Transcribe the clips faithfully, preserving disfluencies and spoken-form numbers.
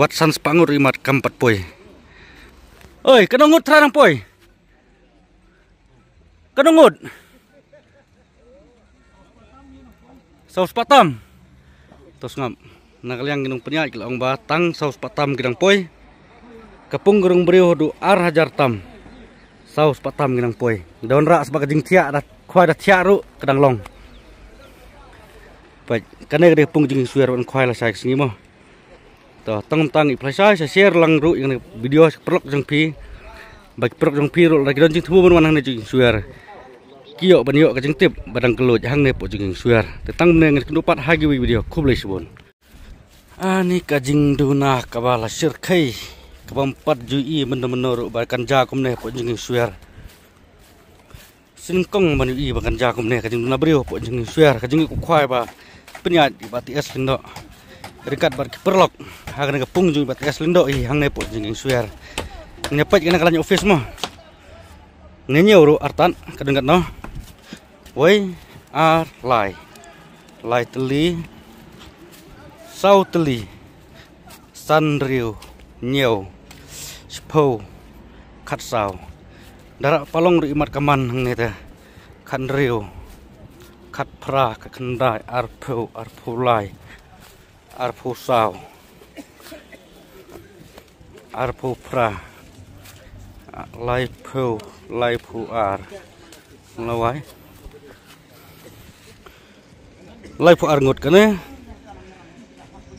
Pat san spah ngut ruh i mat kam pat poi. Oi, katno ngut trai nang poi? Katno ngut? Saw spah tam. To sngap. Na ka liang ki nongpynïaid ki la ong ba tang saw spah tam ki dang poi. Ka pung ka rung briew haduh ar hajar tam. Saw spah tam ki dang poi. Da wanrah sbah ka jingthiah, da khwai da thiah ruh ka dang long. Peit, kane ka dei ka pung jingkieng swiar ban khwai lashai ka sngi mo. To, tang tang i pynlashai, sa share lang ruh ïa kane ka video sha ki paralok jong phi. Ba ki paralok jong phi ruh lada ki don jingthmu ban wan hangne jingkieng swiar, ki ïoh ban ïoh ka jingtip ba dang kylluid hangne hapoh jingkieng swiar. Te tang mynne ngan ïakynduh pat ha kiwei ki video, khublei shibun. Ani ka jingduna kaba la shyrkhei, kaba ym pat ju i mynno mynno ruh ba kan jia kumne hapoh jingkieng swiar. Sngewnyngkong ban ïohi ba kan jia kumne ka jingduna briew hapoh jingkieng swiar, ka jingïakhun khwai ba pynïaid i Bah T S Lyngdoh ryngkat bad ki paralok ha kane ka pung jong i Bah T S Lyngdoh hi hangne hapoh jingkieng swiar. Ngin ïa peit kane ka lain office mo. Ngin ïa ñiew ruh artat ka dang katno. Wei, ar, lai. Lai tylli, saw tylli, san, hynriew, hynñiew, shiphew, khatsaw. Da rah palong ruh i mat ka man hangne te. Khathynriew, khatphra, khatkhyndai, arphew, arphew lai, arphew saw, arphew phra, laiphew, laiphew ar. Lawai. Laiphew ar ngut kane.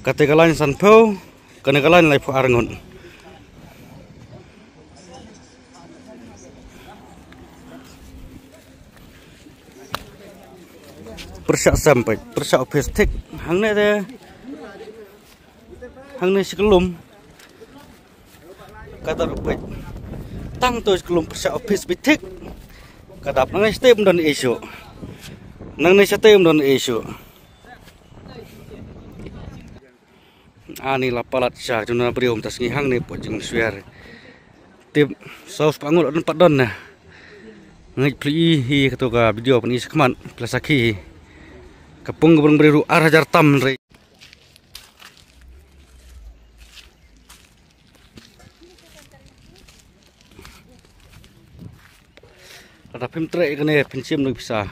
Kata ka lain sanphew, kane ka lain laiphew ar ngut. Pyrshah sem peit, pyrshah office thik. Hangne te, hangne shi kyllum. Kata ruh peit. Tang to shi kyllum pyrshah office beit thik. Ka dap nangne shatei ym don issue. Nangne shatei ym don issue. Ani la palat sha jingduna briew mynta sngi hangne hapoh jingkieng swiar. Tip saw spah ngut don pat don na. Ngeit phi i hi kato ka video pyn-i shakhmat phi la sakhi hi. Ka pung ka briew ruh ar hajar tam re. Lada phim treh ïa kane phin shim noh ïa ki pisa.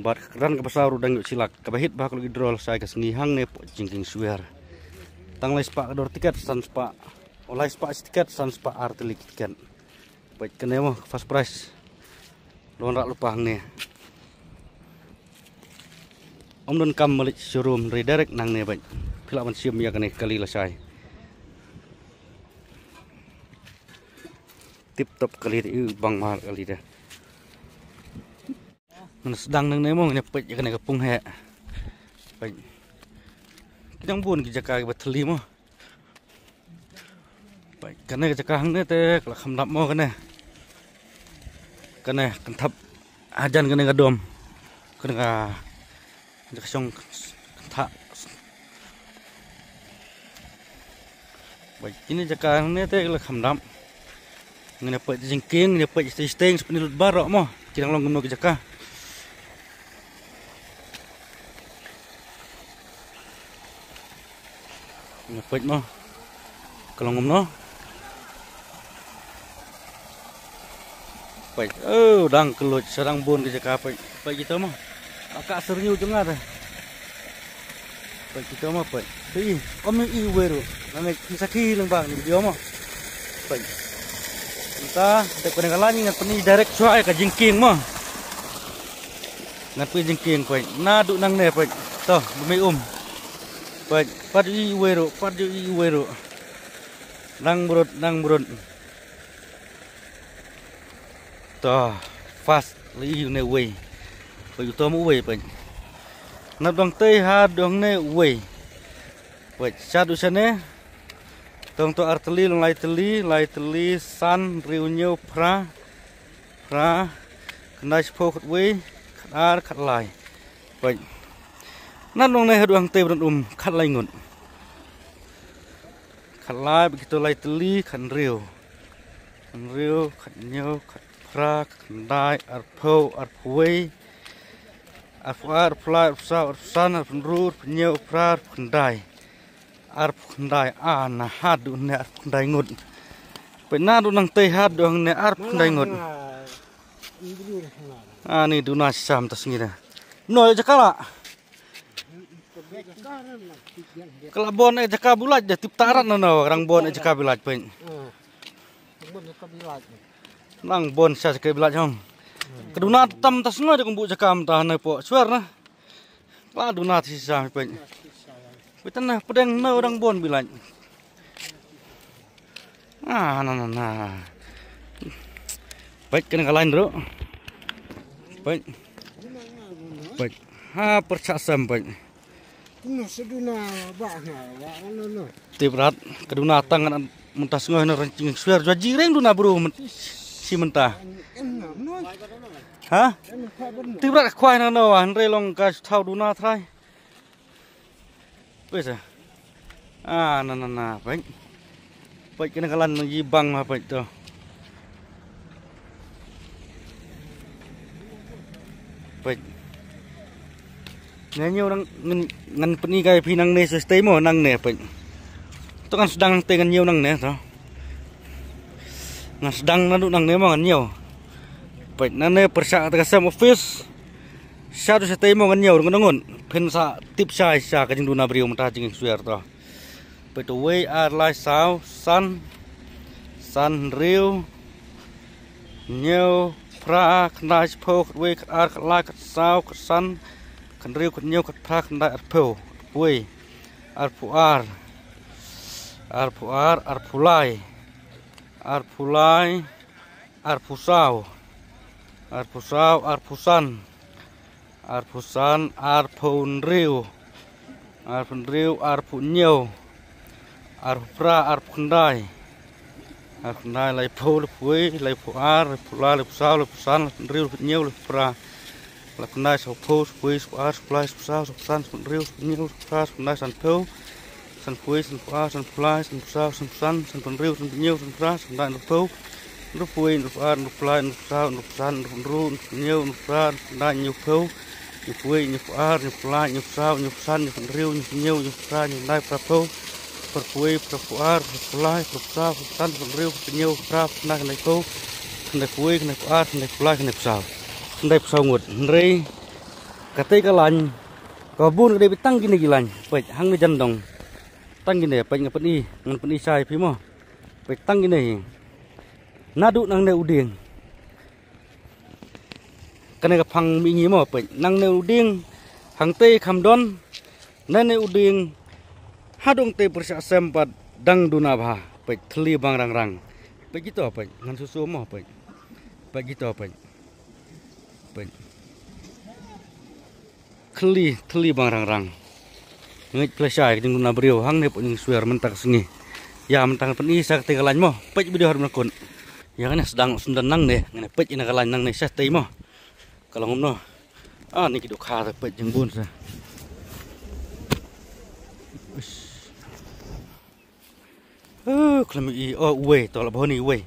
Bad ka kyrdan ka pisa ruh dang ïoh shi lak. Kaba hit bha ka lucky draw lashai ka sngi hangne hapoh jingkieng swiar. Tang lai spah ka dor tiket, san spah. O lai spah shi tiket, san spah ar tylli ki tiket. Peit kane mo first prize. Don rah lypa hangne. Ym don kam malik showroom, redirect nangne peit. Phi lah ban shim ïa kane ka kali lashai. Tip top kali te, i bang mar kali te. Ngan sdang nangne mo, ngan peit ïa kane ka pung heh. Peit. Ki dang bun ki jaka kiba thylli mo. Peit, kane ka jaka hangne te ka la kham dap mo kane. Kane kan thap hajan kane ka dom. Kane ka jaka shong kynthah. Peit, kine jaka hangne te ka la kham dap. Ngin ïa peit jingkieng, ngin ïa peit shatei shatei, sha pyni lut baroh mo. Ki dang long kumno ki jaka. Ngin ïa peit mo. Ka long kumno. Peit, oh, dang kylluid, sa dang bun ki jaka peit. Peit kita mo. Ka syrngiew jong nga te. Peit kita mo peit. Peit, ym i uwei ruh. Ngan sakhi lang bang ni video mo. Peit. Mynta, te kane ka lain ngan pyni direct shuwa ïa ka jingkieng mo. Ngan pyni jingkieng peit. Naduh nangne peit. To, ba mei um. Peit, pat i uwei ruh, pat i uwei ruh. Dang brut, dang brut. To, first, la i une uwei. Peit uto mo uwei peit. Nap dang tei ha dang ne uwei. Peit, shaduh shane. Tang to ar tylli, long lai tylli, lai tylli, san, hynriew, hynñiew, phra, phra, khyndai, shiphew, khatwei, khatar, khatlai. Peit. Nap dang ne haduh hangtei ba don um, khatlai ngut. Khatlai, ba kito lai tylli, khathynriew. Khathynriew, khathynñiew, khat phra, khatkhyndai, arphew, arphew wei, arphew ar, arphew lai, arphew saw, arphew san, arphew hynriew, arphew hynñiew, arphew phra, arphew khyndai. Arphew khyndai, ah, na haduh ne arphew khyndai ngut. Peit naduh nangtei haduh hangne arphew khyndai ngut. Ani duna shisha mynta sngi da. Mano ïa jaka la? Ka la bun ïa jaka bilaj da, tip tarat na no, rang bun ïa jaka bilaj peit. Rang bun shisha jaka bilaj hom. Ka duna tam ta sngi da kumbu jaka mynta ne po swer na. Ka la duna shisha peit. Peit na pdeng na rang bun bilaj. Ah, na, na, na. Peit kane ka lain ruh. Peit. Peit. Ha, pyrshah sem peit. Tip rat, ka duna tang ngan mynta sngi na rang jingswer, jua jiring duna bru myn-, shi mynta. Ha? Tip rat ka khwai na no, hynrei long ka thaw duna trai. Peit sa. Ah, na, na, na, peit. Peit kane ka lain nang jibang ma peit to. Peit. Ngan ñiew nang, ngan, ngan pyni kai phi nangne sa stay mo nangne peit. To ngan sdang nangtei ngan ñiew nangne to. Ngan sdang naduh nangne mo ngan ñiew. Peit nangne pyrshah ta ka sem office. Sha tu shatei mo ngan ñiew ngan ngut. Phin sa tip sha sha ka jingduna briew mynta jingswer to. Peit uwei, ar, lai, saw, san, san, hynriew, hynñiew, phra, khyndai, shiphew, khatwei, khatar, khatlai, khatsaw, khatsan, khathynriew, khathynñiew, khatphra, khyndai, arphew, uwei, arphew ar, arphew ar, arphew lai, arphew lai, arphew saw, arphew saw, arphew san, arphew san, arphew hynriew, arphew hynriew, arphew hynñiew, arphew phra, arphew khyndai, arphew khyndai, laiphew, laiphew wei, laiphew ar, laiphew lai, laiphew saw, laiphew san, laiphew hynriew, laiphew hynñiew, laiphew phra, laiphew khyndai, sawphew, sawphew wei, sawphew ar, sawphew lai, sawphew saw, sawphew san, sawphew hynriew, sawphew phra, sawphew khyndai, sanphew, sanphew wei, sanphew ar, sanphew lai, sanphew san, sanphew hynriew, sanphew hynñiew, sanphew phra, sanphew khyndai, arphew, arphew wei, arphew ar, arphew lai, arphew saw, arphew san, arphew hynriew, arphew hynñiew, arphew phra, arphew khyndai, hynñiewphew, hynñiewphew wei, hynñiewphew ar, hynñiewphew lai, hynñiewphew saw, hynñiewphew san, hynñiewphew hynriew, hynñiewphew hynñiew, hynñiewphew phra, hynñiewphew khyndai, phraphew, phraphew wei, phraphew ar, phraphew lai, phraphew saw, phraphew san, phraphew hynriew, phraphew hynñiew, phra, khyndai, khyndaiphew, khyndaiphew wei, khyndaiphew ar, khyndaiphew lai, khyndaiphew saw. Khyndaiphew saw ngut. Hynrei katei ka lain kaba bun ka dei ba tang kine ki lain. Peit hangne jan dong. Tang kine peit ngan pyni, ngan pyni shai phi mo. Peit tang kine hi. Naduh nangne u dieng. Kane ka phang mihngi mo peit. Nangne u dieng. Hangtei kham don. Nangne u dieng. Haduh tei pyrshah sem pat dang duna bha. Peit thli bang rang rang. Peit kito peit ngan susu mo peit. Peit kito peit. Peit. Khli, thli bang rang rang. Ngeit pla shai ka jingduna briew hangne peit jingswer mynta ka sngi. Ïa mynta ngan pyni sa katei ka lain mo. Peit video haduh mynta kut. Ïa ngane sdang sumdan nangne, ngane peit ïa ka lain nangne sa tei mo. Ka long kumno. Ah, ni ki dukha ta peit jingbun sa. Uh, khlem i, oh, uwei, to la bhoni uwei.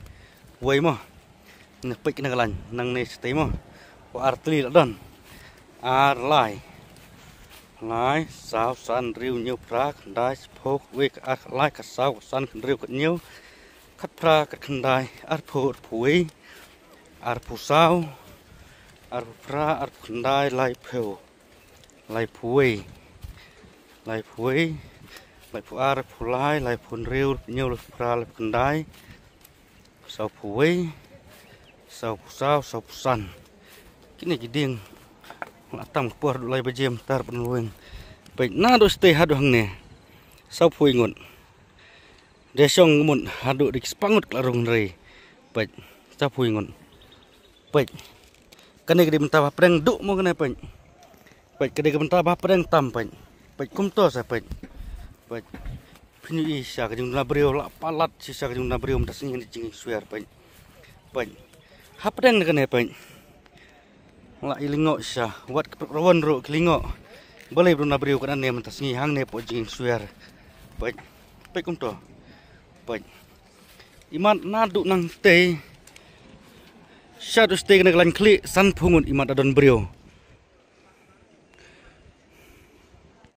Uwei mo. Nang peit kane ka lain, nangne shatei mo. Wa ar tylli la don. Ar lai. Lai, saw, san, hynriew, hynñiew, phra, khyndai, shiphew, khatwei, khatar, khatlai, khatsaw, khatsan, khathynriew, khathynñiew, khatphra, khatkhyndai, arphew, arphew wei, arphew saw, arphew phra, arphew khyndai, laiphew. Laiphew wei. Laiphew wei. Laiphew ar, laiphew lai, laiphew hynriew, laiphew hynñiew, laiphew phra, laiphew khyndai. Sawphew wei. Sawphew saw, sawphew san. Kine ki dieng. La tam ka por haduh lai baje mynta ban weng. Peit naduh shatei haduh hangne. Sawphew wei ngut. Dei shong mut haduh dei ki spah ngut ka la rung hynrei. Peit. Sawphew wei ngut. Peit. Kane ka dei ka bynta ba pdeng duh mo kane peit. Peit ka dei ka bynta ba pdeng tam peit. Peit kumto sa peit. Peit. Phin ïohi shisha ka jingduna briew la palat shisha ka jingduna briew mynta sngi kane jingswer peit. Peit. Ha pdeng kane peit. La i lyngngoh shisha wat ka pyrthei rawon ruh ki lyngngoh. Balei ba duna briew kane mynta sngi hangne peit jingswer. Peit. Peit kumto. Peit. Imat naduh nangtei. Shaduh shatei kane ka lain khlieh sanphew ngut imat da don briew.